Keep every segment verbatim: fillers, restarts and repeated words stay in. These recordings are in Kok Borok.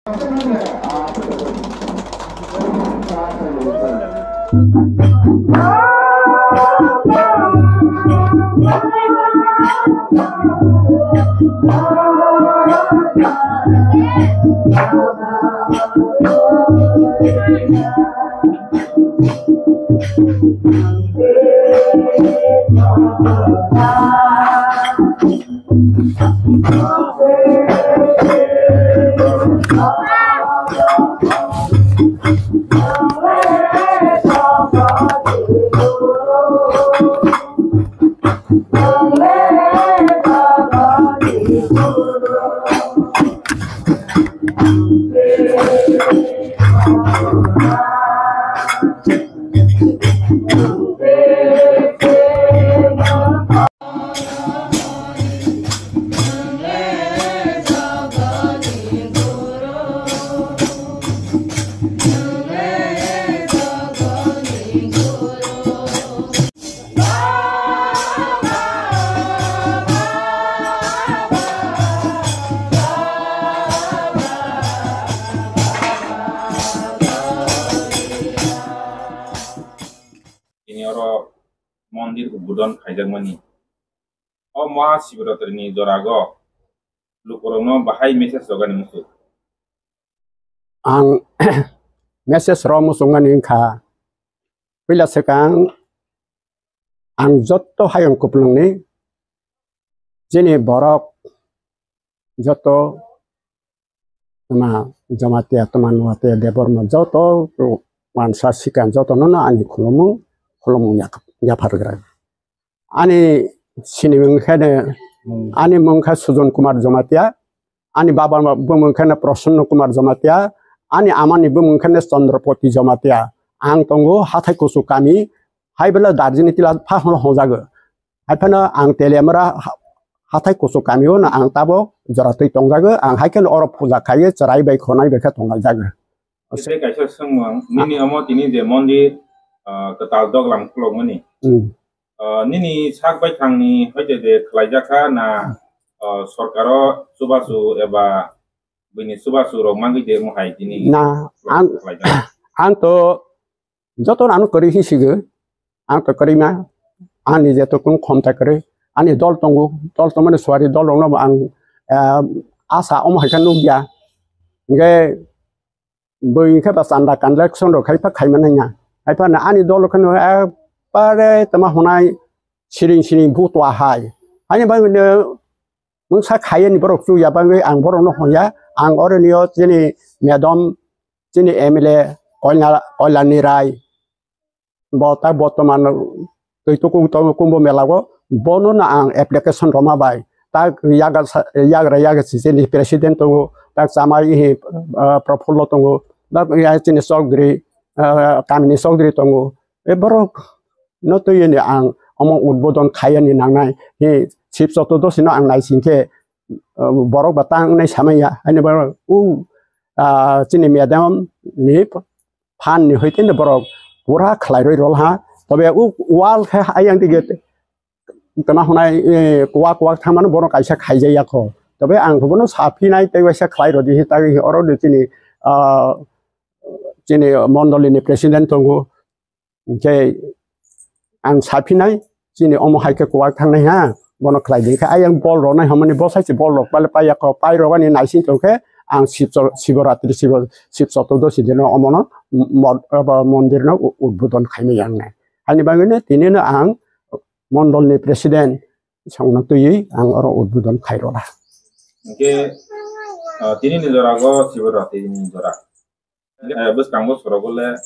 Tini oro mondir udbodon khaijakmani. O Maha Shivratri ni jorago lukurokno bahai message rogani muchung? Ang message rok muchungmani wngkha, puila swkang ang joto hayung kuplungni chini borok joto tma Jamatia, tma Nuatia, Debbarma joto mansa sikan jotono no ani khulumung, khulumung yak-, yaphargra. Ani sinimung khe ne, ani mung khe Sujon Kumar Jamatia, ani baba bumung khe ne Prasanna Kumar Jamatia, ani amani bumung khe ne Chandrapati Jamatia. Ang tongo hathai kuchuk kami, hai bela Darjini tila pha hono hojago. Hai phano ang Teliamura ha-, hathai kuchuk kami o no ang tabok jora twi tongjago. Ang hai kheno oro puja khaiwi chwrai bai khonai bai khe tongjago. Tei kaisa swngmung, nini omo tini je mondir, ah, kwtal doglam khulokmani. Hmm. Ah, nini sak baithangni hoite je khlaijak kha na, ah, sorkaro chubachu eba buini chubachu rok mangwi je mohai tini Na, ang, khlaijak? Ang to joto ano kwrwi hinsigo, ang to kwrwi ma, ani je to kunu khomta kwrwi, ani dol tongo, dol tongmani suari dol rokno bo ang, ah, asa omo hai khe nukya. Hingke bui hingke ba chanda collection rok khai pha khaima nangya. Hai phano ani dol rok kheno ekbare tama hwnai siring siring butwa hai. Haini bagwino mungsa khaiyani borok chuya bagwi ang borokno hwnya. Ang oro nio chini madam, chini M L A Koila-, Koilani Rai, bo ta bortoman twi tuku tongo Kumbh Mela o, bono no ang application rwma bai. Ta yagra sa-, yagra yagra si chini president tongo, ta chamai hi, ah, Prafullo tongo, ta ya chini chokdri, ah, kamini chokdri tongo. E borok no twi ni ang omo udbodon khaiyani nangnai. Hi Sib Chotudosi no ang naising khe, ah, borok ba tangnai samaya. Ani borok u, ah, chini madam ni phan ni hoite no borok pura khlai roi rol ha. Tobe u wall khe ayang dige tama hwnai, eh, kuwak kuwak thangmano bono kaisa khaijaya kho. Tobe ang bono saphinai tei waisa khlai rodi hi tagwi hi oro de chini, ah, chini mondoli ni president tongo. Hingke ang saphinai chini omo hai khe kuwak thangnai ha, bono khlai di khe ayang bol rok nai hwnmani bo sai se bol rok pale paiya kho, pai rok ani naising tong khe ang Sibcho-, Siboratri, Sibo-, Sib Chotudosi dino omono mo-, abo mondir no u-, udbodon khaimai ang nai. Haini bagwi no tini no ang mondol ni president songno twiwi ang oro udbodon khai rwla. Hingke, ah, tini ni jora go Siboratri ni jora. Eh, bwskang bo sorok le,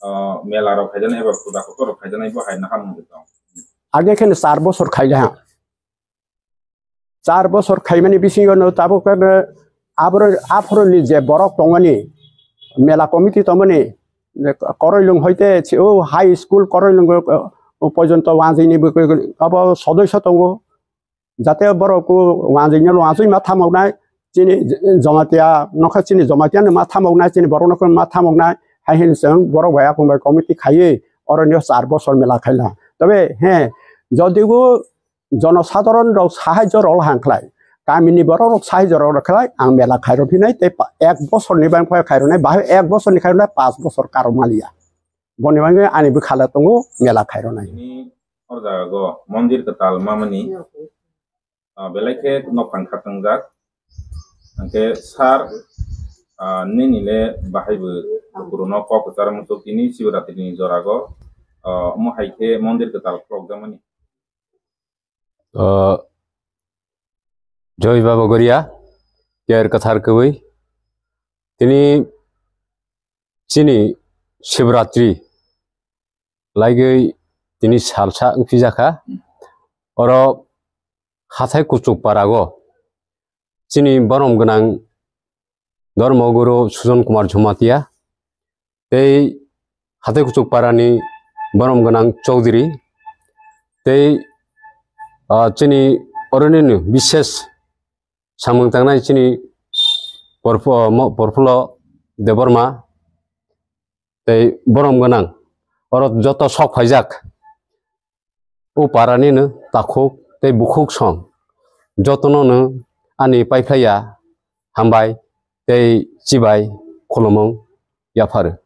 ah, mela rok khaijana eba puja kotor rok khaijana bo hai naham wngwi tong. Age khe char bosor khaila. Char bosor khaimani bisingo no tabuk khe abro, aphuru ni je borok tongmani, mela committee tongmani, Koroilung hoite si o high school Koroilung, eh, porjonto wanjini bo abo sodosyo tongo. Jate borok ku wanjini wanjui ma thamoknai, chini Jamatia nokha chini Jamatia ni ma thamoknai, chini borok nokha ma thamoknai, hai hini chwng borok bai akung bai committee khaiwi oro nio char bosor mela khaila. Tobe he, jodi bo jonosadharon rok sahajyo rok hang khlai. Kamini borok rok sai jora rok khlai ang mela khairo phinai tei pa-, ek bosor ni bang phai khairo nai, bahai ek bosor ni khairo nai, pas bosor karo maliya. Boni bangwi ani bwkhala tongo mela khairo nai. Tini o jaga go mondir kwtal mamani, ah, belai khe nokhang khatungjak. Hwnkhe sir, ah, nini le bahai bo kupuru no kok kwchar muchuk tini Shivratri ni jora go, ah, omo hai khe mondir kwtal khulok jakmani. Ah, Joy Baba Goria, Ker Kathar Kwbwi. Tini chini Shivratri laigwi tini salsa wngphi jakha. Oro hathai kuchuk parago chini borom gwnang Dharma Guru Sujan Kumar Jamatia tei hathai kuchuk parani borom gwnang Chaudhary tei, ah, chini oronino bishes samung tangnai chini porpho-, mo-, porphulo Debbarma tei borom gwnang oro joto sok phaijak. O parani no takhuk tei bukhuk song jotono no ani paiphlaiya hambai tei chibai khulumung yapharu.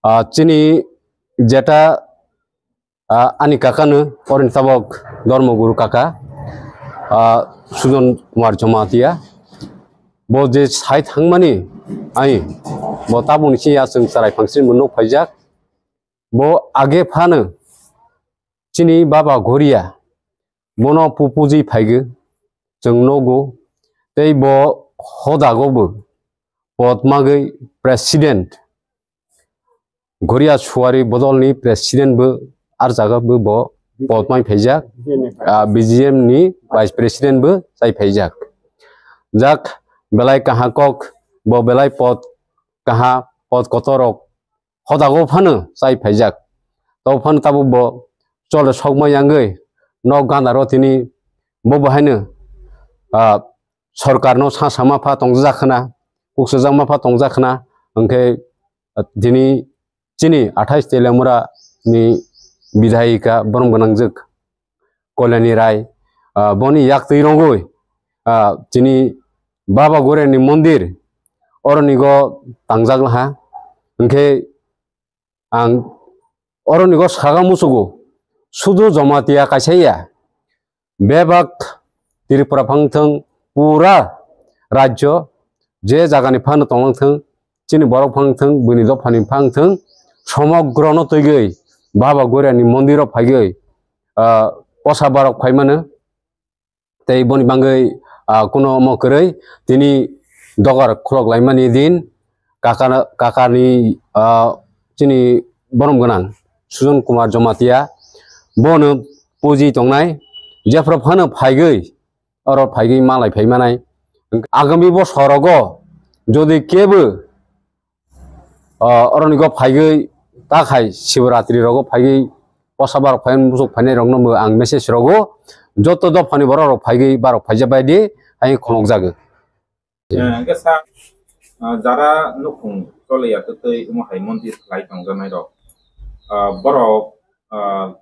Ah, chini jeta, ah, ani kaka no oroni tabok Dharma Guru kaka, ah, Sujan Kumar Jamatia. Bo je sai thangmani ai bo tabukni si ya chwng chwrai phangsini bo nuk phaijak. Bo age phano chini Baba Goria bono pupuji phaigo chwng nogo tei bo hodago bo pod magwi president Goria Suari bodolni president bo arjago bo, bo pod mai phaijak, ah, B G M ni vice president bo chai phaijak. Jak belai kaha kok bo belai pod kaha pod kotorok hodago phano chai phaijak. To phano tabuk bo chole sokma yangwi nok gandaro tini bo bahaino, ah, sorkarno sa sama pha tongjak khna, kuksajakma pha tongjak khna, hwnkhe, ah, tini chini athais Teliamura ni bidhayika borom gwnangjwk Kalyani Rai, ah, boni yaktwi rwngwi, ah, chini Baba Goria ni mondir oroni go tangjak laha. Hwnkhe ang oroni go saga musugo sudu Jamatia kaisa ya, bebak Tripura phangthwng, pura rajyo je jagani phano tonglang thwng, chini borok phangthwng, buini dophani phangthwng, somogrono twigwi Baba Goria ni mondiro phaigwi, ah, posa barok phaimano. Tei boni bangwi, ah, kuno omo kwrwi tini dogar khulok laimani din kaka, kakani, ah, chini borom gwnang Sujan Kumar Jamatia bono puji tongnai, jephru phano phaigwi oro phaigwi malai phai manai. Agami bosorogo jodi kebo ah, oroni go phaigwi ta khai Shivratri rogo phaigwi posa barok phai musuk phainai rokno bo ang message rogo joto dophani borok rok phaigwi barok phaijak bai di hai khonok jago. Eh, hwnkhe sa, ah, jara nukhung chole ya tei omo hai mondir khlai tongjaknai rok, ah, borok, ah,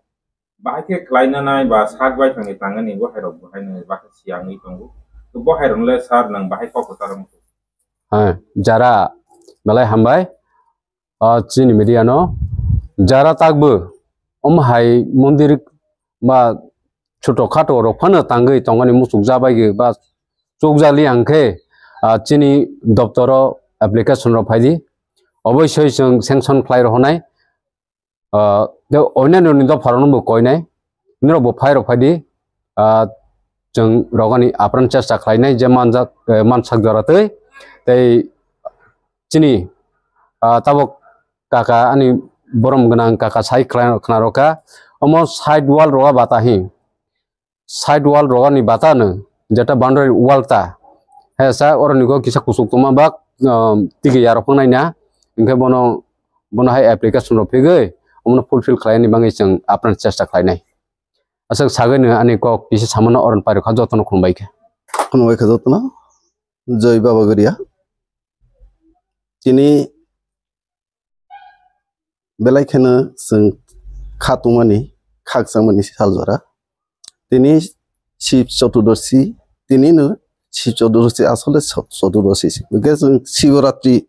bahai khe khlai nanai ba sak bai thangni tangani bo hai rok bo hai no bakhe siyangwi tongo. To bo hai rok le sir nang bahai kok kwcharo muchung. Ha, jara belai hambai. O chini media no jara takbo omo hai mondir ba chuto khato rok phano tangwi tongani muchuk jabai ba chukjali hwnkhe, ah, chini doptoro application rok phaidi. Oboisoi chwng sanction khlai rohonai. Ah, tei onyaino ni dopharokno bo koinai, nini rok bo phai rok phaidi, ah, chwng rogani apran chesta khlainai je manjak, eh, mansak jora twi, tei chini, ah, tabok kaka ani borom gwnang kaka sai khna rokha, omo side wall roga bata hi. Side wall rogani bata no, jeta boundary wall ta. He sa oroni go kisa kusuk tongma bak, um, tigi yarok phang naina, hingke bono, bono hai application rok phigwi, omono fulfill khlaini bagwi chwng apran chesta khlainai. Aswk sagwi no ani kok kisa samano oron pairokha jotono khumbai khe. Khumbai khe jotono, Joy Baba Goria. Tini belai kheno chwng kha tongmani, khakchangmani sal jora. Tini Shib Chotudoshi Tini no Shiv Chaturdashi, asole Chaturdashi se. Hwnkhe chwng Shivaratri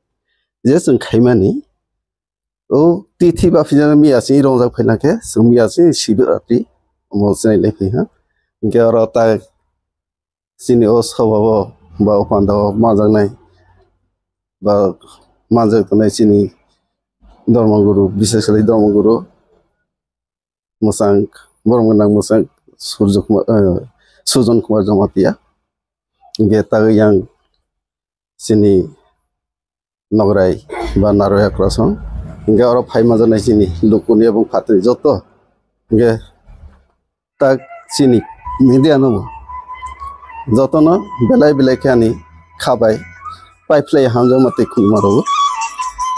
je chwng khaimani, o tithi ba phijano miya sini rongjak phaina khe, chwng miya sini Shivaratri omo chinai lai phai ha. Hwnkhe oro ta chini o sobao ba o pandao manjaknai ba manjak tongnai chini Dharma Guru, bises khlai Dharma Guru mwchang, borok gwnang mwchang Surjo Kumar, eh, Sujon Kumar Jamatia. Hwnkhe tagwi yang chini Nograi ba Narwaya Krosong. Hwnkhe oro phai manjaknai chini Lukuni ebong Phatni joto. Hwnkhe tak chini media no jotono belai belai khe ani khabai paiphlai hamjakma tei khuluma rwo.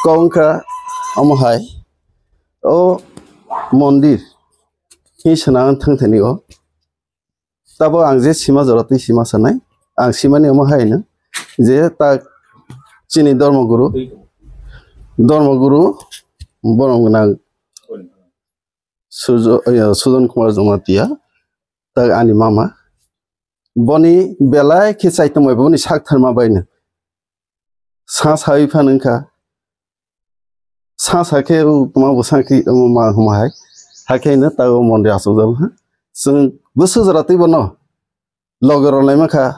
Kok wngkha omo hai o mondir hi swnam thang thani o. Tabo ang je sima jora twi sima sanai, ang simani omo hai no je tak chini Dharma Guru, Dharma Guru borok gwnang Sujo-, eh, Sujon Kumar Jamatia, tak ani mama. Boni belai khe chaitomai boni sak tharma bai no. Sa sawi phan wngkha. Sa sa khe o tma bo sa khe omo ma huma hai. Hakhe no tak o mondir asuk jal ha. Chwng bwswk jora twi bono loge rw lai mankha,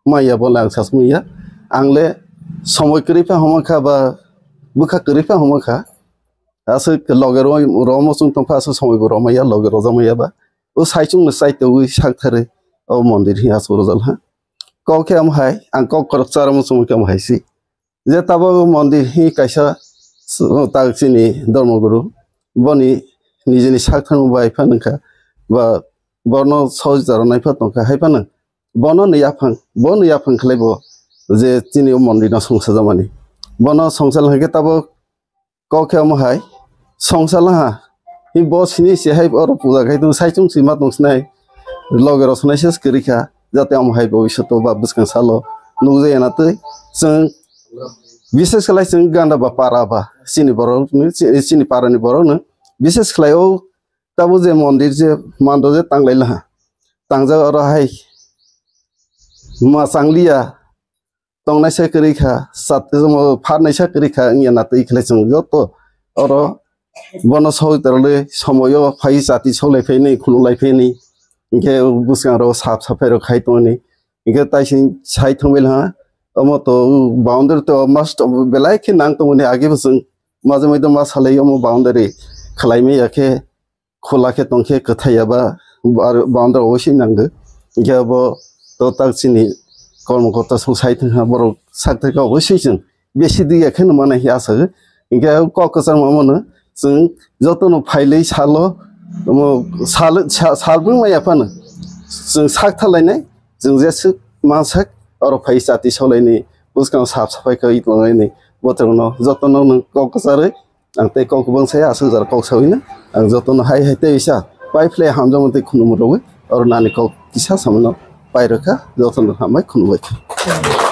maya bo le ang sasmung ya. Ang le somoi kwrwi pha huma kha ba bwkha kwrwi pha huma kha. Aswk loge rw-, rwma chwng tong kha, aswk somoi bo rwma ya, loge rwjak maya ba. O saichung no chai togwi sak thari o mondir hi aswk rwjak ha. Kok khe omo hai, ang kok kwrwksa rwma chwng khe omo hai si. Je tabuk mondir hi kaisa s-, tak chini Dharma Guru, boni nijini sak thangma bai phano wngkha, ba bono sojita rwnai pha tongkha, hai phano bono ni yaphang, bono yaphang khlai bo je chini o mondir no songsa jamani. Bono songsa lai khe tabuk kok khe omo hai songsa laha. Hi bo sini se hai oro puja khai tongo, saichung si ma tong sinai. Loge rok sanai ses kwrwi kha, jate omo hai bobishoto ba bwskang salo nukjaya na twi. Chwng bises khlai chwng ganda ba para ba chini borok ni, chi-, chini para ni borok no bises khlai o tabo je mondir je mando je tanglai laha. Tangjak oro hai ma changliya. Tongnaisa kwrwi kha, sat-, pharnaisa kwrwi kha wngya na twi khlai chwng joto oro bono sogwi torole somoio phai chati soklai phaini, khuluk lai phaini, hinkhe bwskango sap saphai rok khai tongni, hinkhe taising sai thangbai laha, omo to boundary to must belai khe nang tongmani age bo chwng majamai to ma salai omo boundary khwlai maya khe. Khula khe tong khe kwthai ya ba, bar-, boundary o se nang di. Hinkhe abo to tak chini kormo kota song sai thang ha, borok sak thai kha obo se chwng besi di ya khe no mana hi asa. Hinkhe kok kwchang ma mano chwng joto no phailai salo, omo sal, sa-, sal bung ma ya phano chwng sak thalai nai, chwng je swk ma sak oro phai chati solai ni bwskang sap sapai kha i tongnai ni bothorok no joto no nwng kok kwcharwi. Ang tei kok kwbang saya, aswk jora kok sawi na. Ang jotono hai hai tei sa pai phlai hamjakma tei khulumrogwi oro nani kok kisa samano pai rwkha, jotono hambai khulumbai kha.